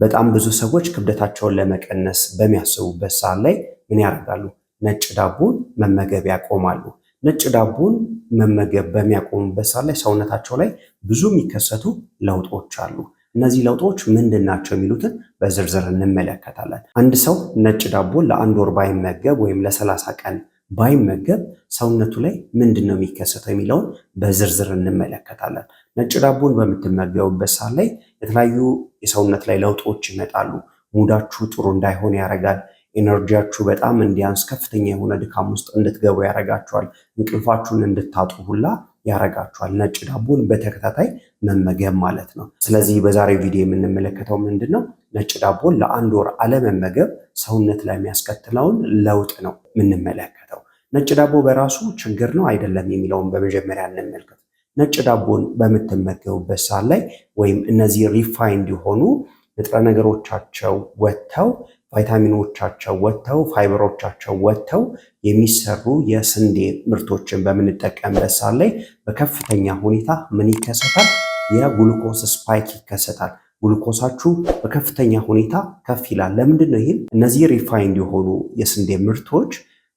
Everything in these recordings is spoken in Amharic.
በጣም ብዙ ሰዎች ክብደታቸውን ለመቀነስ በሚያስቡበት ሰዓት ላይ ምን ያደርጋሉ? ነጭ ዳቦን መመገብ ያቆማሉ። ነጭ ዳቦን መመገብ በሚያቆሙበት ሰዓት ላይ ሰውነታቸው ላይ ብዙ የሚከሰቱ ለውጦች አሉ። እነዚህ ለውጦች ምንድን ናቸው የሚሉትን በዝርዝር እንመለከታለን። አንድ ሰው ነጭ ዳቦን ለአንድ ወር ባይመገብ ወይም ለ30 ቀን ባይመገብ ሰውነቱ ላይ ምንድን ነው የሚከሰተው የሚለውን በዝርዝር እንመለከታለን። ነጭ ዳቦን በምትመገቡበት ሰዓት ላይ የተለያዩ የሰውነት ላይ ለውጦች ይመጣሉ። Mood ኣችሁ ጥሩ እንዳይሆን ያደርጋል። Energy ያችሁ በጣም እንዲያንስ፣ ከፍተኛ የሆነ ድካም ውስጥ እንድትገቡ ያደርጋችኋል። እንቅልፋችሁን እንድታጡ ሁላ ያደርጋችኋል። ነጭ ዳቦን በተከታታይ መመገብ ማለት ነው። ስለዚህ በዛሬው ቪዲዮ የምንመለከተው ምንድን ነው? ነጭ ዳቦን ለአንድ ወር አለመመገብ ሰውነት ላይ የሚያስከትለውን ለውጥ ነው የምንመለከተው። ነጭ ዳቦ በራሱ ችግር ነው አይደለም የሚለውን በመጀመሪያ እንመልከት። ነጭ ዳቦን በምትመገቡበት ሰዓት ላይ ወይም እነዚህ refined የሆኑ ንጥረ ነገሮቻቸው ወጥተው፣ ቫይታሚኖቻቸው ወጥተው፣ ፋይበሮቻቸው ወጥተው የሚሰሩ የስንዴ ምርቶችን በምንጠቀምበት ሰዓት ላይ በከፍተኛ ሁኔታ ምን ይከሰታል? የ glucose spike ይከሰታል። ግሉኮሳችሁ በከፍተኛ ሁኔታ ከፍ ይላል። ለምንድን ነው ይህም? እነዚህ refined የሆኑ የስንዴ ምርቶች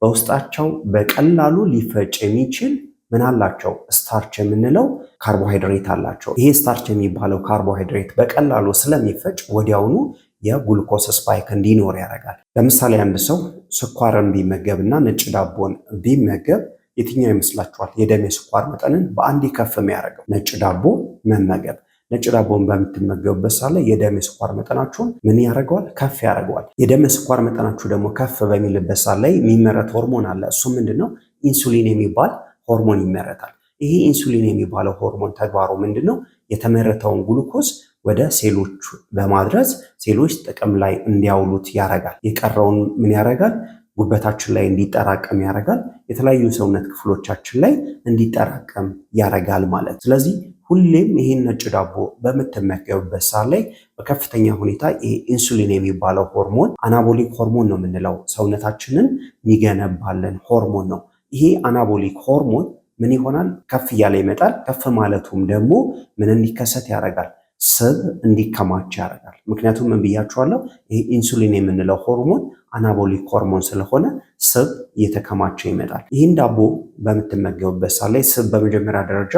በውስጣቸው በቀላሉ ሊፈጭ የሚችል ምን አላቸው? Starch የምንለው ካርቦሃይድሬት አላቸው። ይሄ starch የሚባለው ካርቦሃይድሬት በቀላሉ ስለሚፈጭ ወዲያውኑ የ glucose spike እንዲኖር ያደርጋል። ለምሳሌ አንድ ሰው ስኳርን ቢመገብ እና ነጭ ዳቦን ቢመገብ የትኛው ይመስላችኋል የደም የስኳር መጠንን በአንዴ ከፍ የሚያደርገው? ነጭ ዳቦ መመገብ። ነጭ ዳቦን በምትመገቡበት ሰዓት ላይ የደም የስኳር መጠናችሁን ምን ያደርገዋል? ከፍ ያደርገዋል። የደም የስኳር መጠናችሁ ደግሞ ከፍ በሚልበት ሰዓት ላይ የሚመረት ሆርሞን አለ። እሱ ምንድን ነው? ኢንሱሊን የሚባል ሆርሞን ይመረታል። ይሄ ኢንሱሊን የሚባለው ሆርሞን ተግባሩ ምንድን ነው? የተመረተውን ግሉኮስ ወደ ሴሎች በማድረስ ሴሎች ጥቅም ላይ እንዲያውሉት ያደርጋል። የቀረውን ምን ያደርጋል? ጉበታችን ላይ እንዲጠራቀም ያደርጋል። የተለያዩ ሰውነት ክፍሎቻችን ላይ እንዲጠራቀም ያደርጋል ማለት። ስለዚህ ሁሌም ይህን ነጭ ዳቦ በምትመገቡበት ሰዓት ላይ በከፍተኛ ሁኔታ ይሄ ኢንሱሊን የሚባለው ሆርሞን anabolic hormone ነው የምንለው፣ ሰውነታችንን የሚገነባልን ሆርሞን ነው። ይሄ anabolic hormone ምን ይሆናል? ከፍ እያለ ይመጣል። ከፍ ማለቱም ደግሞ ምን እንዲከሰት ያደርጋል? ስብ እንዲከማች ያደርጋል። ምክንያቱም ምን ብያችኋለሁ? ይሄ ኢንሱሊን የምንለው ሆርሞን anabolic hormone ስለሆነ ስብ እየተከማቸ ይመጣል። ይህን ዳቦ በምትመገቡበት ሰዓት ላይ ስብ በመጀመሪያ ደረጃ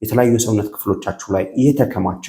የተለያዩ የሰውነት ክፍሎቻችሁ ላይ እየተከማቸ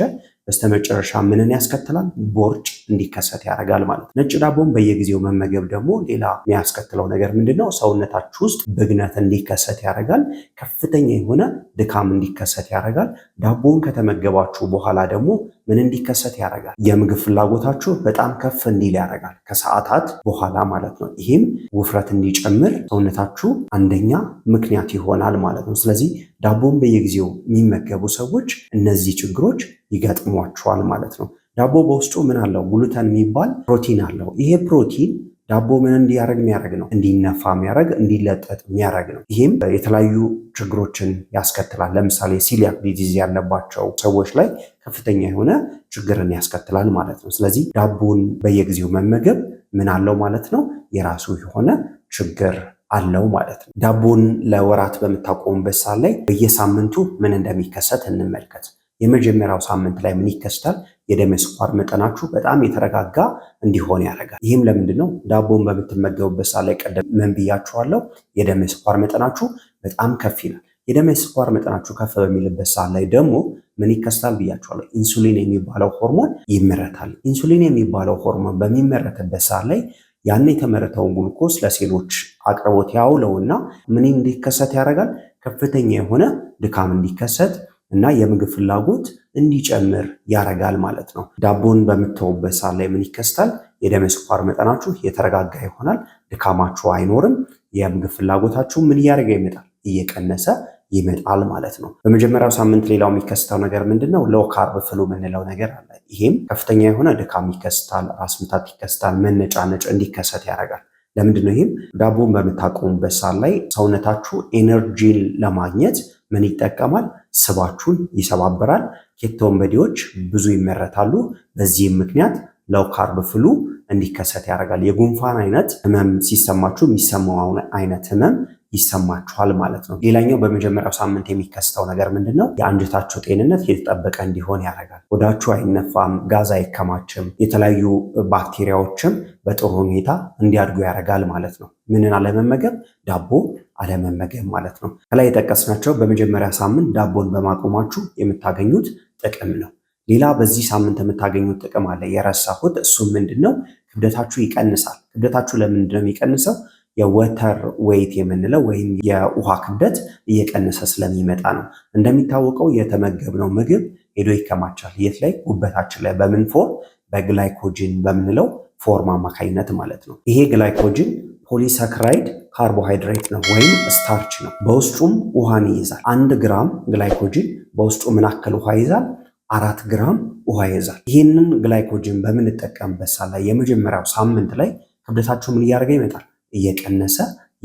በስተመጨረሻ ምንን ያስከትላል? ቦርጭ እንዲከሰት ያደርጋል ማለት ነው። ነጭ ዳቦን በየጊዜው መመገብ ደግሞ ሌላ የሚያስከትለው ነገር ምንድን ነው? ሰውነታችሁ ውስጥ ብግነት እንዲከሰት ያደርጋል። ከፍተኛ የሆነ ድካም እንዲከሰት ያደርጋል። ዳቦን ከተመገባችሁ በኋላ ደግሞ ምን እንዲከሰት ያደርጋል? የምግብ ፍላጎታችሁ በጣም ከፍ እንዲል ያደርጋል፣ ከሰዓታት በኋላ ማለት ነው። ይህም ውፍረት እንዲጨምር ሰውነታችሁ አንደኛ ምክንያት ይሆናል ማለት ነው። ስለዚህ ዳቦን በየጊዜው የሚመገቡ ሰዎች እነዚህ ችግሮች ይገጥሟቸዋል ማለት ነው። ዳቦ በውስጡ ምን አለው? ግሉተን የሚባል ፕሮቲን አለው። ይሄ ፕሮቲን ዳቦ ምን እንዲያደርግ የሚያደርግ ነው? እንዲነፋ የሚያደርግ፣ እንዲለጠጥ የሚያደርግ ነው። ይህም የተለያዩ ችግሮችን ያስከትላል። ለምሳሌ celiac disease ያለባቸው ሰዎች ላይ ከፍተኛ የሆነ ችግርን ያስከትላል ማለት ነው። ስለዚህ ዳቦን በየጊዜው መመገብ ምን አለው ማለት ነው? የራሱ የሆነ ችግር አለው ማለት ነው። ዳቦን ለወራት በምታቆሙበት ሰዓት ላይ በየሳምንቱ ምን እንደሚከሰት እንመልከት። የመጀመሪያው ሳምንት ላይ ምን ይከሰታል? የደም ስኳር መጠናችሁ በጣም የተረጋጋ እንዲሆን ያደርጋል። ይህም ለምንድን ነው? ዳቦን በምትመገቡበት ሰዓት ላይ ቀደም ምን ብያችኋለሁ? የደም ስኳር መጠናችሁ በጣም ከፍ ይላል። የደም ስኳር መጠናችሁ ከፍ በሚልበት ሰዓት ላይ ደግሞ ምን ይከሰታል ብያችኋለሁ? ኢንሱሊን የሚባለው ሆርሞን ይመረታል። ኢንሱሊን የሚባለው ሆርሞን በሚመረትበት ሰዓት ላይ ያን የተመረተውን ግሉኮስ ለሴሎች አቅርቦት ያውለውና ምን እንዲከሰት ያደርጋል? ከፍተኛ የሆነ ድካም እንዲከሰት እና የምግብ ፍላጎት እንዲጨምር ያደርጋል ማለት ነው። ዳቦን በምትተውበት ሰዓት ላይ ምን ይከሰታል? የደም ስኳር መጠናችሁ የተረጋጋ ይሆናል። ድካማችሁ አይኖርም። የምግብ ፍላጎታችሁ ምን እያደረገ ይመጣል? እየቀነሰ ይመጣል ማለት ነው። በመጀመሪያው ሳምንት ሌላው የሚከሰተው ነገር ምንድን ነው? Low carb flu የምንለው ነገር አለ። ይሄም ከፍተኛ የሆነ ድካም ይከሰታል፣ ራስ ምታት ይከሰታል፣ መነጫነጭ እንዲከሰት ያደርጋል። ለምንድን ነው? ይህም ዳቦን በምታቆሙበት ሰዓት ላይ ሰውነታችሁ energy ን ለማግኘት ምን ይጠቀማል? ስባችሁን ይሰባብራል። Ketone body ዎች ብዙ ይመረታሉ። በዚህም ምክንያት low carb flu እንዲከሰት ያደርጋል። የጉንፋን አይነት ህመም ሲሰማችሁ የሚሰማው አይነት ህመም ይሰማችኋል ማለት ነው። ሌላኛው በመጀመሪያው ሳምንት የሚከሰተው ነገር ምንድን ነው? የአንጀታችሁ ጤንነት የተጠበቀ እንዲሆን ያደርጋል። ሆዳችሁ አይነፋም፣ ጋዝ አይከማችም፣ የተለያዩ ባክቴሪያዎችም በጥሩ ሁኔታ እንዲያድጉ ያደርጋል ማለት ነው። ምንን አለመመገብ? ዳቦ አለመመገብ ማለት ነው። ከላይ የጠቀስናቸው በመጀመሪያ ሳምንት ዳቦን በማቆማችሁ የምታገኙት ጥቅም ነው። ሌላ በዚህ ሳምንት የምታገኙት ጥቅም አለ የረሳሁት። እሱም ምንድን ነው? ክብደታችሁ ይቀንሳል። ክብደታችሁ ለምንድን ነው የሚቀንሰው? የ water weight የምንለው ወይም የውሃ ክብደት እየቀነሰ ስለሚመጣ ነው። እንደሚታወቀው የተመገብነው ምግብ ሄዶ ይከማቻል። የት ላይ? ጉበታችን ላይ። በምን form? በ glycogen በምንለው form አማካኝነት ማለት ነው። ይሄ glycogen polysaccharide ካርቦሃይድሬት ነው ወይም starch ነው። በውስጡም ውሃን ይይዛል። 1 ግራም glycogen በውስጡ ምን ያክል ውሃ ይይዛል? 4 ግራም ውሃ ይይዛል። ይህንን glycogen በምንጠቀምበት ሰዓት ላይ የመጀመሪያው ሳምንት ላይ ክብደታችሁ ምን እያደረገ ይመጣል? እየቀነሰ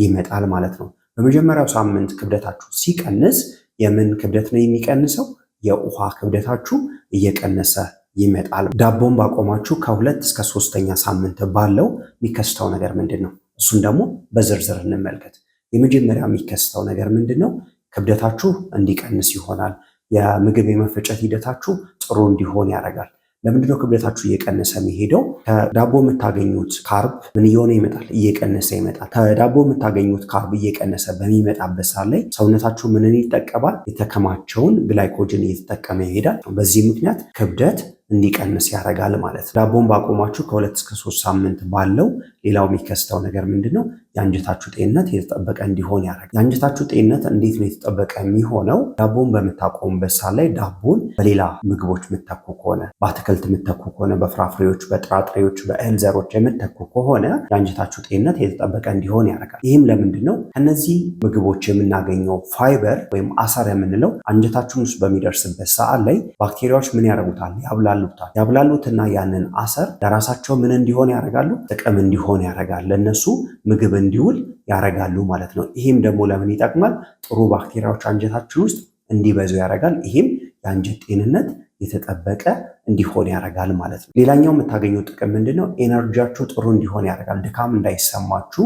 ይመጣል ማለት ነው። በመጀመሪያው ሳምንት ክብደታችሁ ሲቀንስ የምን ክብደት ነው የሚቀንሰው? የውሃ ክብደታችሁ እየቀነሰ ይመጣል። ዳቦን ባቆማችሁ ከሁለት እስከ ሶስተኛ ሳምንት ባለው የሚከሰተው ነገር ምንድን ነው? እሱን ደግሞ በዝርዝር እንመልከት። የመጀመሪያ የሚከሰተው ነገር ምንድን ነው? ክብደታችሁ እንዲቀንስ ይሆናል። የምግብ የመፈጨት ሂደታችሁ ጥሩ እንዲሆን ያደርጋል። ለምንድነው ክብደታችሁ እየቀነሰ የሚሄደው? ከዳቦ የምታገኙት carb ምን እየሆነ ይመጣል? እየቀነሰ ይመጣል። ከዳቦ የምታገኙት carb እየቀነሰ በሚመጣበት ሰዓት ላይ ሰውነታችሁ ምንን ይጠቀማል? የተከማቸውን glycogen እየተጠቀመ ይሄዳል። በዚህ ምክንያት ክብደት እንዲቀንስ ያደርጋል ማለት ነው። ዳቦን ባቆማችሁ ከ2 እስከ 3 ሳምንት ባለው ሌላው የሚከሰተው ነገር ምንድን ነው? የአንጀታችሁ ጤንነት የተጠበቀ እንዲሆን ያደርጋል። የአንጀታችሁ ጤንነት እንዴት ነው የተጠበቀ የሚሆነው? ዳቦን በምታቆሙበት ሰዓት ላይ ዳቦን በሌላ ምግቦች የምትተኩ ከሆነ፣ በአትክልት የምትተኩ ከሆነ፣ በፍራፍሬዎች፣ በጥራጥሬዎች፣ በእህል ዘሮች የምትተኩ ከሆነ የአንጀታችሁ ጤንነት የተጠበቀ እንዲሆን ያደርጋል። ይህም ለምንድን ነው? ከነዚህ ምግቦች የምናገኘው ፋይበር ወይም አሰር የምንለው አንጀታችን ውስጥ በሚደርስበት ሰዓት ላይ ባክቴሪያዎች ምን ያደርጉታል? ያብላሉታል። ያብላሉትና ያንን አሰር ለራሳቸው ምን እንዲሆን ያደርጋሉ? ጥቅም እንዲሆን ያደርጋል። ለእነሱ ምግብ እንዲውል ያደርጋሉ ማለት ነው። ይህም ደግሞ ለምን ይጠቅማል? ጥሩ ባክቴሪያዎች አንጀታችን ውስጥ እንዲበዙ ያደርጋል። ይህም የአንጀት ጤንነት የተጠበቀ እንዲሆን ያደርጋል ማለት ነው። ሌላኛው የምታገኘው ጥቅም ምንድን ነው? energy ያችሁ ጥሩ እንዲሆን ያደርጋል። ድካም እንዳይሰማችሁ፣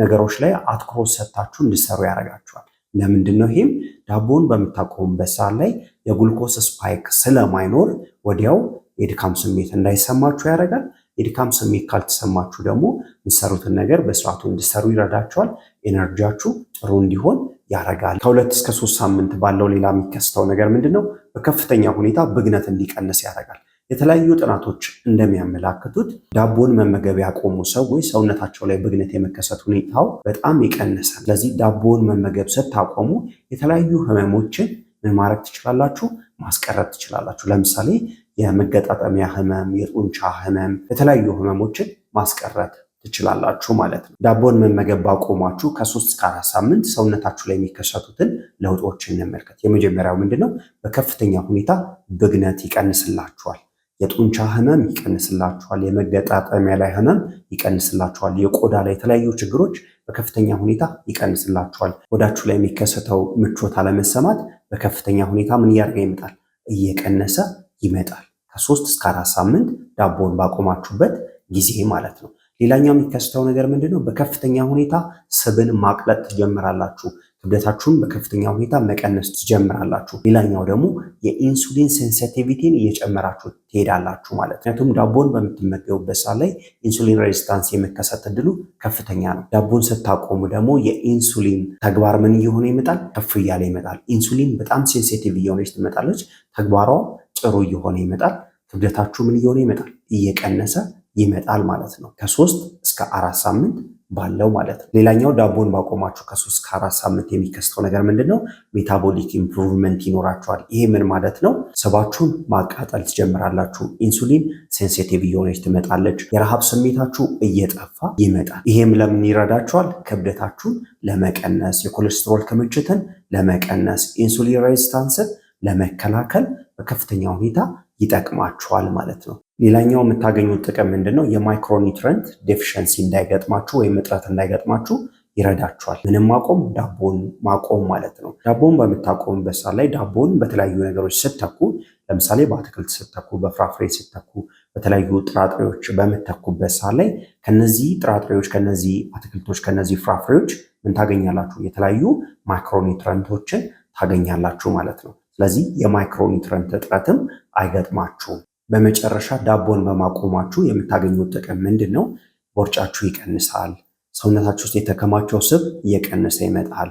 ነገሮች ላይ አትኩሮት ሰጥታችሁ እንዲሰሩ ያደርጋችኋል። ለምንድን ነው? ይህም ዳቦን በምታቆሙበት ሰዓት ላይ የ glucose spike ስለማይኖር ወዲያው የድካም ስሜት እንዳይሰማችሁ ያደርጋል። የድካም ስሜት ካልተሰማችሁ ደግሞ የምትሰሩትን ነገር በስርዓቱ እንዲሰሩ ይረዳችኋል። energy ያችሁ ጥሩ እንዲሆን ያደርጋል። ከ2 እስከ 3 ሳምንት ባለው ሌላ የሚከሰተው ነገር ምንድን ነው? በከፍተኛ ሁኔታ ብግነት እንዲቀንስ ያደርጋል። የተለያዩ ጥናቶች እንደሚያመላክቱት ዳቦን መመገብ ያቆሙ ሰዎች ሰውነታቸው ላይ ብግነት የመከሰት ሁኔታው በጣም ይቀንሳል። ስለዚህ ዳቦን መመገብ ስታቆሙ የተለያዩ ህመሞችን ምን ማድረግ ትችላላችሁ? ማስቀረት ትችላላችሁ። ለምሳሌ የመገጣጠሚያ ህመም፣ የጡንቻ ህመም፣ የተለያዩ ህመሞችን ማስቀረት ትችላላችሁ ማለት ነው። ዳቦን መመገብ ባቆማችሁ ከ3 እስከ 4 ሳምንት ሰውነታችሁ ላይ የሚከሰቱትን ለውጦች እንመልከት። የመጀመሪያው ምንድን ነው? በከፍተኛ ሁኔታ ብግነት ይቀንስላችኋል። የጡንቻ ህመም ይቀንስላችኋል። የመገጣጠሚያ ላይ ህመም ይቀንስላችኋል። የቆዳ ላይ የተለያዩ ችግሮች በከፍተኛ ሁኔታ ይቀንስላችኋል። ቆዳችሁ ላይ የሚከሰተው ምቾት አለመሰማት በከፍተኛ ሁኔታ ምን እያደረገ ይመጣል? እየቀነሰ ይመጣል። ከ3 እስከ 4 ሳምንት ዳቦን ባቆማችሁበት ጊዜ ማለት ነው። ሌላኛው የሚከሰተው ነገር ምንድን ነው? በከፍተኛ ሁኔታ ስብን ማቅለጥ ትጀምራላችሁ። ክብደታችሁን በከፍተኛ ሁኔታ መቀነስ ትጀምራላችሁ። ሌላኛው ደግሞ የ insulin sensitivity ን እየጨመራችሁ ትሄዳላችሁ ማለት ነው። ምክንያቱም ዳቦን በምትመገቡበት ሰዓት ላይ insulin resistance የመከሰት እድሉ ከፍተኛ ነው። ዳቦን ስታቆሙ ደግሞ የኢንሱሊን ተግባር ምን እየሆነ ይመጣል? ከፍ እያለ ይመጣል። ኢንሱሊን በጣም sensitive እየሆነች ትመጣለች። ተግባሯ ጥሩ እየሆነ ይመጣል። ክብደታችሁ ምን እየሆነ ይመጣል? እየቀነሰ ይመጣል ማለት ነው። ከ3 እስከ 4 ሳምንት ባለው ማለት ነው። ሌላኛው ዳቦን ባቆማችሁ ከ3 እስከ 4 ሳምንት የሚከሰተው ነገር ምንድን ነው? metabolic improvement ይኖራችኋል። ይሄ ምን ማለት ነው? ስባችሁን ማቃጠል ትጀምራላችሁ። insulin sensitive እየሆነች ትመጣለች። የረሃብ ስሜታችሁ እየጠፋ ይመጣል። ይሄም ለምን ይረዳችኋል? ክብደታችሁን ለመቀነስ፣ የኮሌስትሮል ክምችትን ለመቀነስ፣ insulin resistance ን ለመከላከል በከፍተኛ ሁኔታ ይጠቅማችኋል ማለት ነው። ሌላኛው የምታገኙት ጥቅም ምንድን ነው? የ micronutrient deficiency እንዳይገጥማችሁ ወይም እጥረት እንዳይገጥማችሁ ይረዳችኋል። ምንም ማቆም ዳቦን ማቆም ማለት ነው። ዳቦን በምታቆሙበት ሰዓት ላይ ዳቦን በተለያዩ ነገሮች ስተኩ፣ ለምሳሌ በአትክልት ስተኩ፣ በፍራፍሬ ስተኩ፣ በተለያዩ ጥራጥሬዎች በምተኩበት ሰዓት ላይ ከነዚህ ጥራጥሬዎች፣ ከነዚህ አትክልቶች፣ ከነዚህ ፍራፍሬዎች ምን ታገኛላችሁ? የተለያዩ micronutrient ኦችን ታገኛላችሁ ማለት ነው። ስለዚህ የ micronutrient እጥረትም አይገጥማችሁም። በመጨረሻ ዳቦን በማቆማችሁ የምታገኙት ጥቅም ምንድን ነው? ቦርጫችሁ ይቀንሳል። ሰውነታችሁ ውስጥ የተከማቸው ስብ እየቀነሰ ይመጣል።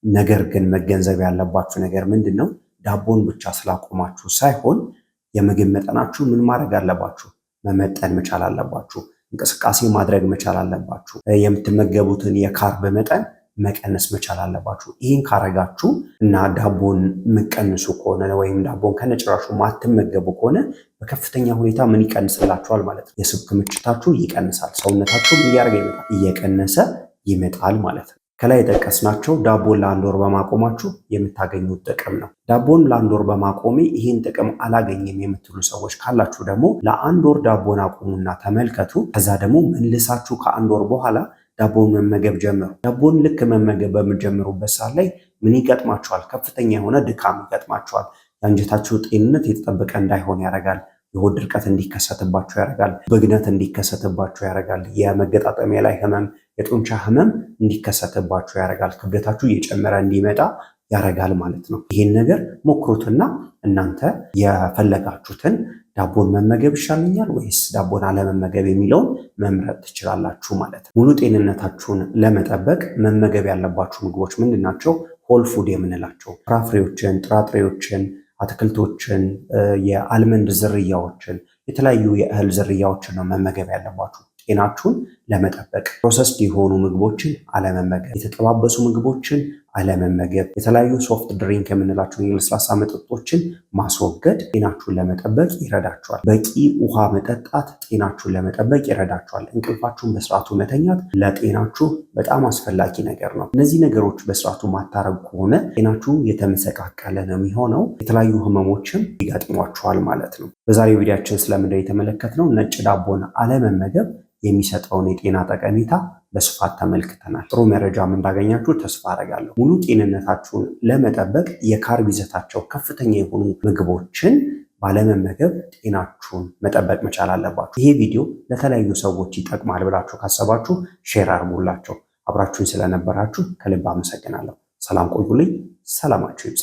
ነገር ግን መገንዘብ ያለባችሁ ነገር ምንድን ነው? ዳቦን ብቻ ስላቆማችሁ ሳይሆን የምግብ መጠናችሁ ምን ማድረግ አለባችሁ? መመጠን መቻል አለባችሁ። እንቅስቃሴ ማድረግ መቻል አለባችሁ። የምትመገቡትን የ carb መጠን መቀነስ መቻል አለባችሁ። ይህን ካረጋችሁ እና ዳቦን የምትቀንሱ ከሆነ ወይም ዳቦን ከነጭራሹ ማትመገቡ ከሆነ በከፍተኛ ሁኔታ ምን ይቀንስላችኋል ማለት ነው? የስብ ክምችታችሁ ይቀንሳል። ሰውነታችሁም እያደረገ ይመጣል፣ እየቀነሰ ይመጣል ማለት ነው። ከላይ የጠቀስናቸው ዳቦን ለአንድ ወር በማቆማችሁ የምታገኙት ጥቅም ነው። ዳቦን ለአንድ ወር በማቆሜ ይህን ጥቅም አላገኝም የምትሉ ሰዎች ካላችሁ ደግሞ ለአንድ ወር ዳቦን አቁሙና ተመልከቱ። ከዛ ደግሞ መልሳችሁ ከአንድ ወር በኋላ ዳቦን መመገብ ጀምሩ። ዳቦን ልክ መመገብ በምትጀምሩበት ሰዓት ላይ ምን ይገጥማችኋል? ከፍተኛ የሆነ ድካም ይገጥማችኋል። የአንጀታችሁ ጤንነት የተጠበቀ እንዳይሆን ያደርጋል። የሆድ ድርቀት እንዲከሰትባቸው ያደርጋል። ብግነት እንዲከሰትባቸው ያደርጋል። የመገጣጠሚያ ላይ ህመም፣ የጡንቻ ህመም እንዲከሰትባቸው ያደርጋል። ክብደታችሁ እየጨመረ እንዲመጣ ያደርጋል ማለት ነው። ይህን ነገር ሞክሩትና እናንተ የፈለጋችሁትን ዳቦን መመገብ ይሻለኛል ወይስ ዳቦን አለመመገብ የሚለውን መምረጥ ትችላላችሁ ማለት ነው። ሙሉ ጤንነታችሁን ለመጠበቅ መመገብ ያለባችሁ ምግቦች ምንድን ናቸው? whole food የምንላቸው ፍራፍሬዎችን፣ ጥራጥሬዎችን፣ አትክልቶችን፣ የ almond ዝርያዎችን፣ የተለያዩ የእህል ዝርያዎችን ነው መመገብ ያለባችሁ ጤናችሁን ለመጠበቅ። Processed የሆኑ ምግቦችን አለመመገብ፣ የተጠባበሱ ምግቦችን አለመመገብ፣ የተለያዩ soft drink የምንላቸውን የለስላሳ መጠጦችን ማስወገድ ጤናችሁን ለመጠበቅ ይረዳችኋል። በቂ ውሃ መጠጣት ጤናችሁን ለመጠበቅ ይረዳችኋል። እንቅልፋችሁን በስርዓቱ መተኛት ለጤናችሁ በጣም አስፈላጊ ነገር ነው። እነዚህ ነገሮች በስርዓቱ ማታረጉ ከሆነ ጤናችሁ የተመሰቃቀለ ነው የሚሆነው። የተለያዩ ህመሞችም ይገጥሟችኋል ማለት ነው። በዛሬው ቪዲዮአችን ስለምንድን የተመለከትነው ነጭ ዳቦን አለመመገብ የሚሰጠውን የጤና ጠቀሜታ በስፋት ተመልክተናል። ጥሩ መረጃም እንዳገኛችሁ ተስፋ አደርጋለሁ። ሙሉ ጤንነታችሁን ለመጠበቅ የ carb ይዘታቸው ከፍተኛ የሆኑ ምግቦችን ባለመመገብ ጤናችሁን መጠበቅ መቻል አለባችሁ። ይሄ ቪዲዮ ለተለያዩ ሰዎች ይጠቅማል ብላችሁ ካሰባችሁ share አድርጉላቸው። አብራችሁን ስለነበራችሁ ከልብ አመሰግናለሁ። ሰላም ቆዩልኝ። ሰላማችሁ ይብዛ።